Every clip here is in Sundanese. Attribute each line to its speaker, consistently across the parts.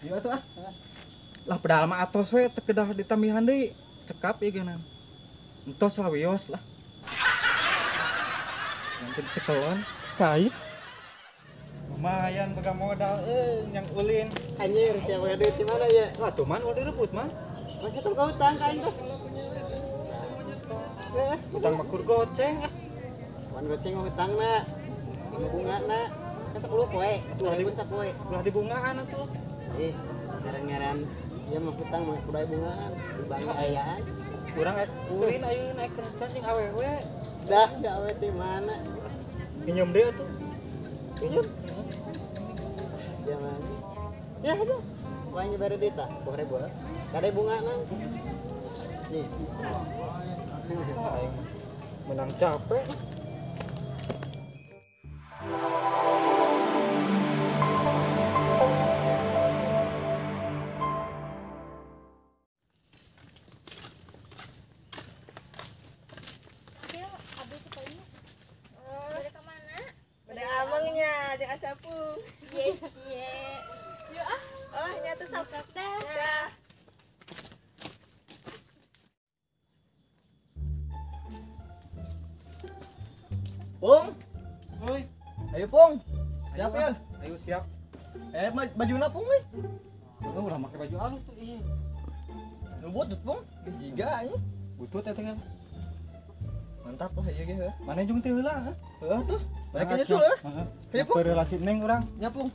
Speaker 1: Ieu atuh ah. Lah pedal mah atos we teu kedah ditambihan deui. Cekap ieu geuna. Entos lah wios lah. Yang dicekelon kait. Lumayan boga modal yang ulin.
Speaker 2: Anjir, siapa duit di mana ya?
Speaker 1: Lah tuh man, udah direbut man.
Speaker 2: Masih tuh kau utang kain tuh.
Speaker 1: Utang makur goceng ah.
Speaker 2: Wan goceng utang na. Bunga na. Kan 10 poe, 2000 sapoe.
Speaker 1: Ulah dibungaan atuh.
Speaker 2: Ih, ngaran-ngaran ieu mah utang mah kudu aya bungaan, di bank ayaan.
Speaker 1: Urang ulin ayeuna naik kencan jeung awewe.
Speaker 2: Dah, gawe di mana?
Speaker 1: Pinjem deui atuh.
Speaker 2: Pinjem. Jangan. Ya udah. Wah ini baru duit tak? 10.000. Kade bunga nang. Nih.
Speaker 1: Menang capek.
Speaker 3: Amangnya jangan capung.
Speaker 4: Cie cie. Yuk ah.
Speaker 3: Oh, nyatu sap dah. Dah.
Speaker 5: Pung.
Speaker 1: Oi.
Speaker 5: Ayo Pung. Siap ya?
Speaker 1: Ayo siap.
Speaker 5: Bajuna Pung euy.
Speaker 1: Oh, ulah make baju halus tuh iya.
Speaker 5: Nu butut Pung. Jiga anjing.
Speaker 1: Butut eta kan.
Speaker 5: Mantap lah ieu ge heuh.
Speaker 1: Mana jeung teu heula heuh.
Speaker 5: Heuh tuh. Balik nyusul heuh.
Speaker 1: Heeh. Pung. Relasi neng urang.
Speaker 5: Nya Pung.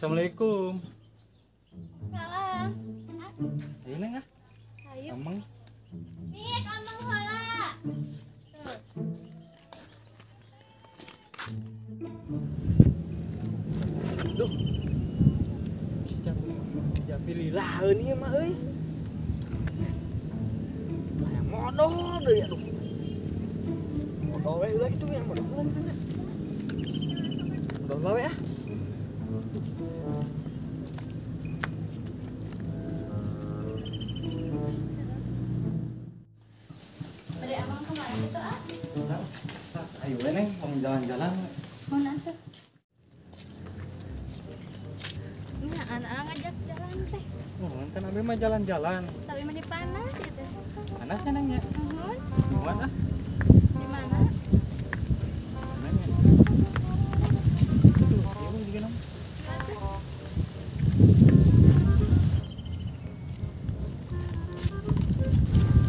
Speaker 1: Assalamualaikum.
Speaker 4: Salam.
Speaker 1: Ayo neng ah.
Speaker 4: Ayo.
Speaker 1: Ameng.
Speaker 4: Nih, ameng heula.
Speaker 5: Duh. Pilih laheun ieu mah euy. Aya modal deui aduh. Modal we heula kitu yang modal heula kitu nya. Modal we ah.
Speaker 4: Bade amang kemana gitu ah?
Speaker 1: Ayo we neng, mau jalan-jalan.
Speaker 4: Mau nasa? Ini anak ngajak jalan teh.
Speaker 1: Oh, kan abi mah jalan-jalan.
Speaker 4: Tapi mah panas itu.
Speaker 1: Panas kan neng ya?
Speaker 4: Nuhun.
Speaker 1: Di mana?
Speaker 4: Di mana?
Speaker 1: Neng. Tuh, ieu juga nong.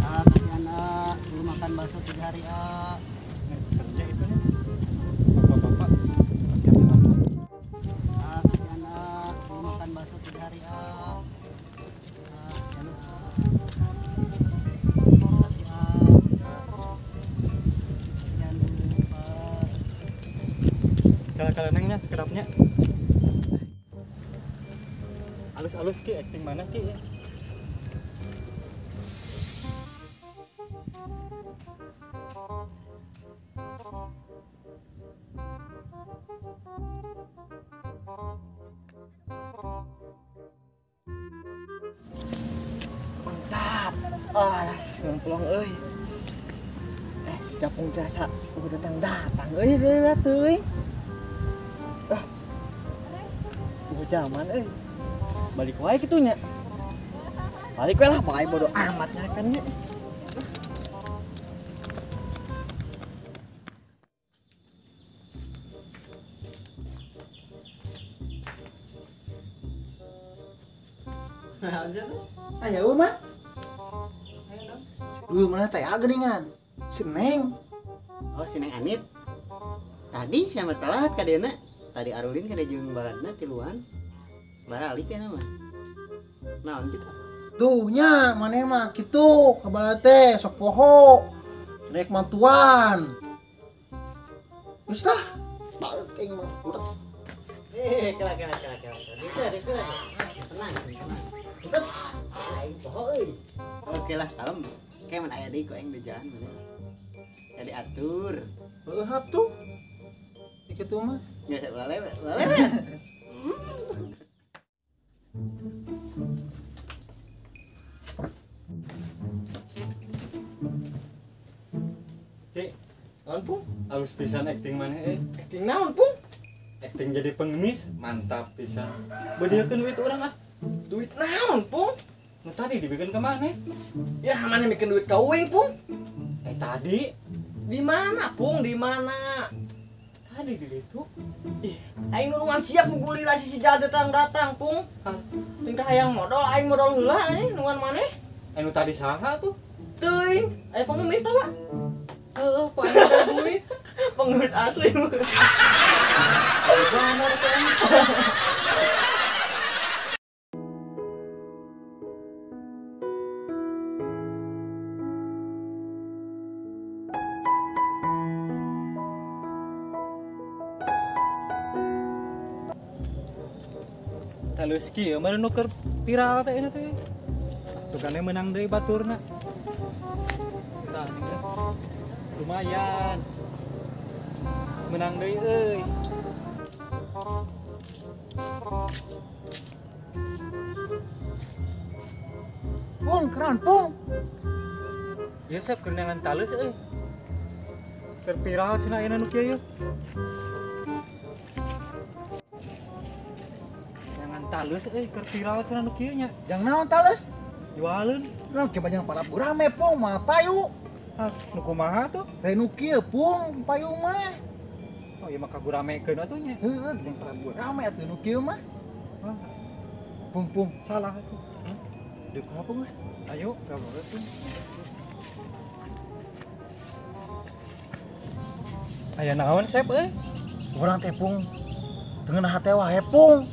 Speaker 2: Ah, kasihan ah, belum makan bakso 3 hari ah.
Speaker 1: Kerja itu nih. Bapak-bapak kasihan aku.
Speaker 2: Ah, kasihan ah, belum makan bakso 3 hari ah.
Speaker 1: Kalau nengnya sekedapnya alus-alus ki acting mana ki ya?
Speaker 5: Mantap. Ah, ngemplong euy. Capung jasa udah datang euy deui teuing. Ah. Zaman euy. Balik wae kitu nya. Balik we lah bae bodo amat nya kan nya.
Speaker 6: Ayo mah. Duh, mana teh geuningan. Si Neng.
Speaker 2: Oh, si Neng Anit. Tadi siapa telat ka dieuna? Tadi arulin ka jeung baladna tiluan. Sabaraha alik mah. Naon kitu?
Speaker 6: Tuh nya maneh mah kitu ka balad teh sok poho. Rek mantuan. Geus lah. Balik aing mah. Udah.
Speaker 2: Kela kela kela kela. Bisa. Tenang, tenang. Udah. Aing poho euy. Oke lah, kalem. Kayak mun aya deui ku aing bejaan mana. Bisa diatur.
Speaker 6: Heuh atuh. Kitu mah.
Speaker 2: Geus lale lale.
Speaker 1: Ki,
Speaker 5: Naon Pung?
Speaker 1: Halus pisan acting maneh euy.
Speaker 5: Acting naon Pung?
Speaker 1: Acting jadi pengemis, mantap pisan. Beudeulkeun duit urang ah.
Speaker 5: Duit naon Pung?
Speaker 1: Nu tadi dibikeun ka maneh?
Speaker 5: Ya maneh mikeun duit ka uing Pung.
Speaker 1: Eh tadi
Speaker 5: di mana Pung? Di mana?
Speaker 1: Tadi di ditu.
Speaker 5: Ih, aing nulungan sia ku gulila si jal datang-datang Pung.
Speaker 1: Hah?
Speaker 5: Tingkah hayang modal, aing modal heula aing nungan maneh.
Speaker 1: Anu tadi saha tuh?
Speaker 5: Teuing, aya pengemis tah, Pak?
Speaker 1: Heeh, kok aing modal duit?
Speaker 5: Pengemis asli.
Speaker 1: Gimana tuh aing? Talus kieu mah nu keur viral teh teh. Sugane menang deui baturna. Tah lumayan. Menang deui euy.
Speaker 6: Pung, keren Pung.
Speaker 1: Ieu sep keur neangan talus euy. Keur viral cenah ayeuna nu kieu yeuh. Talus euy keur viral cenah nu kieu nya.
Speaker 6: Jang naon talus?
Speaker 1: Jualeun.
Speaker 6: Naon kieu banyak para rame Pung, mah payu.
Speaker 1: Hah, nu kumaha tuh?
Speaker 6: Teh nu kieu Pung, payu mah.
Speaker 1: Oh ieu mah kaguramekeun atuh nya.
Speaker 6: Heueuh, jeung para rame atuh nu kieu mah.
Speaker 1: Hah.
Speaker 6: Pung, Pung,
Speaker 1: salah atuh.
Speaker 6: Hah? Deuk kumaha Pung ah?
Speaker 1: Ayo,
Speaker 6: kabar Pung.
Speaker 1: Aya naon sep euy?
Speaker 6: Urang teh Pung. Tengenah hate wae Pung.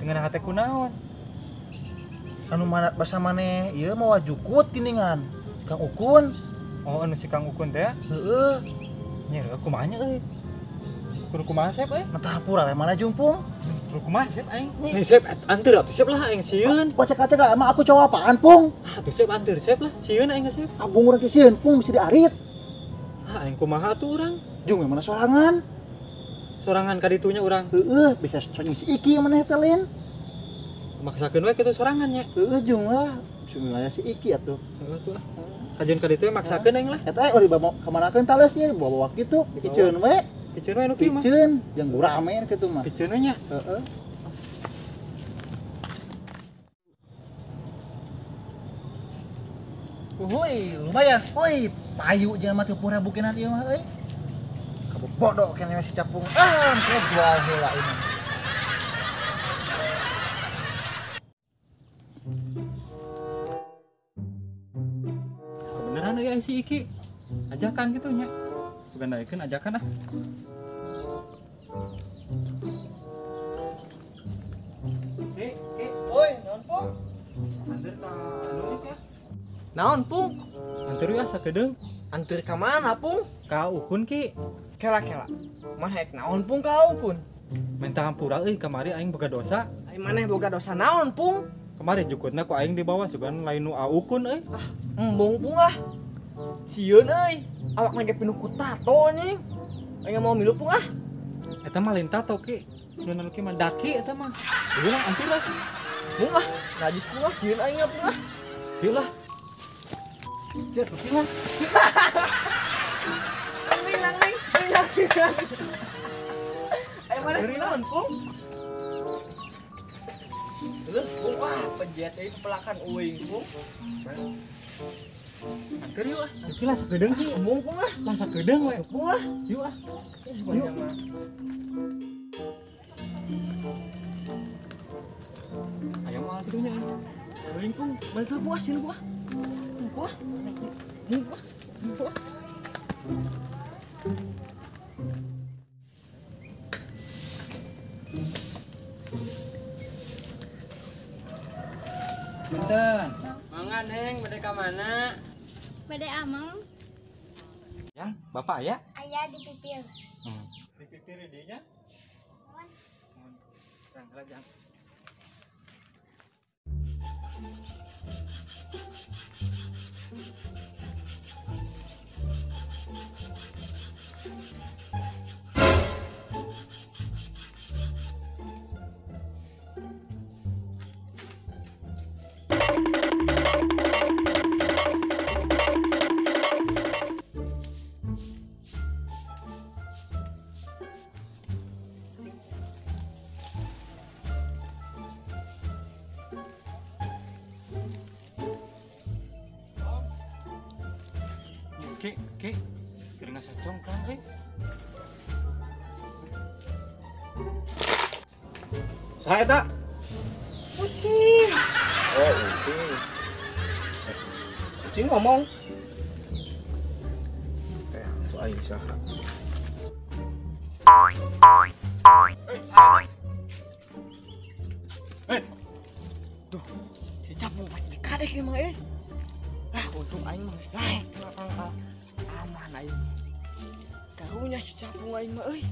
Speaker 1: Dengan hate kunaon?
Speaker 6: Anu mana basa maneh ieu mawa jukut geuningan. Kang Ukun.
Speaker 1: Oh, anu si Kang Ukun teh?
Speaker 6: Heeh.
Speaker 1: Nya kumaha nya euy? Kudu kumaha sep euy?
Speaker 6: Mentah hampura we mana jeung Pung?
Speaker 1: Kudu kumaha sep aing? Nih sep anteur atuh sep lah aing sieun.
Speaker 6: Kocek-kocek lah emang aku cowok apaan Pung?
Speaker 1: Ah, atuh sep anteur sep lah sieun aing sep.
Speaker 6: Abung urang ge sieun Pung bisa diarit.
Speaker 1: Ah, aing kumaha atuh urang?
Speaker 6: Jeung mana sorangan?
Speaker 1: Sorangan ka ditunya urang.
Speaker 6: Heeh, bisa sorangan si Iki maneh teh lin.
Speaker 1: Maksakeun we kitu sorangan nya.
Speaker 6: Heeh, jeung lah. Bismillah si Iki atuh.
Speaker 1: Heeh tuh ah. Kajeun ka ditu maksakeun aing lah.
Speaker 6: Eta euy dibawa kamanakeun talesnya dibawa kitu. Piceun we.
Speaker 1: Piceun we nu kieu mah.
Speaker 6: Piceun jeung gurame kitu mah.
Speaker 1: Piceun we nya.
Speaker 6: Heeh. Uhuy, lumayan. Euy, payu jeung mah teu pura bukinan ieu mah euy. Bodoh kene si Capung. Ah, engke jual heula ini.
Speaker 1: Kebeneran euy si Iki. Ajakan kitu nya. Sugan daekeun ajakan ah. Ki, Ki,
Speaker 5: oi, naon Pung?
Speaker 1: Anteur ka anu ya?
Speaker 5: Naon Pung?
Speaker 1: Anteur ah sakedeung.
Speaker 5: Anteur ka mana Pung?
Speaker 1: Ka Ukun Ki.
Speaker 5: Kela-kela. Maneh naon Pung ka Ukun?
Speaker 1: Minta hampura euy kamari aing boga dosa.
Speaker 5: Ai maneh boga dosa naon Pung?
Speaker 1: Kamari jukutna ku aing dibawa sugan lain nu Ukun euy.
Speaker 5: Ah, embung Pung ah. Sieun euy. Awakna ge pinuh ku tato anjing. Aing mau milu Pung ah.
Speaker 1: Eta mah lain tato Ki. Nu nu ki mah daki eta mah. Ulah antir lah.
Speaker 5: Pung ah, najis Pung ah, sieun aing Pung ah.
Speaker 1: Kieu lah.
Speaker 6: Ya, kieu lah.
Speaker 5: Ayo mana naon Pung? Leuh Pung ah pejet euy pepelakan uing Pung.
Speaker 1: Anteur yuk ah. Ki lah sakedeung Ki.
Speaker 5: Embung Pung ah.
Speaker 1: Lah sakedeung we.
Speaker 5: Pung ah.
Speaker 1: Yuk ah.
Speaker 5: Yuk.
Speaker 1: Ayo mah kitu nya.
Speaker 5: Uing Pung, balik Pung ah sieun Pung ah. Pung ah. Pung ah. Pung ah.
Speaker 1: Punten.
Speaker 5: Mangga Neng, bade ka mana?
Speaker 4: Bade ameng.
Speaker 1: Yang, Bapak aya?
Speaker 4: Aya di pipir.
Speaker 1: Di pipir dinya?
Speaker 4: Mohon.
Speaker 1: Jang, jang. Ki, ki. Keur ngasacongkang euy.
Speaker 6: Saha eta?
Speaker 5: Ucing.
Speaker 6: Oh, ucing. Ucing ngomong. Itu aing saha.
Speaker 5: Duh, si Capung pasti dikadek ieu mah euy. Ah, untung aing mah geus naek kana tangkal. Aman aing. Karunya si Capung aing mah euy.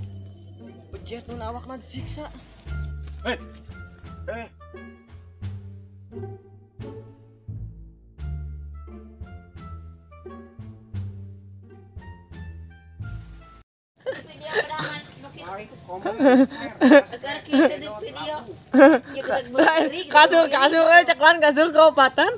Speaker 5: Pejet nu awakna disiksa.
Speaker 3: Video
Speaker 5: Kasur, kasur, ceklan kasur kaopatan.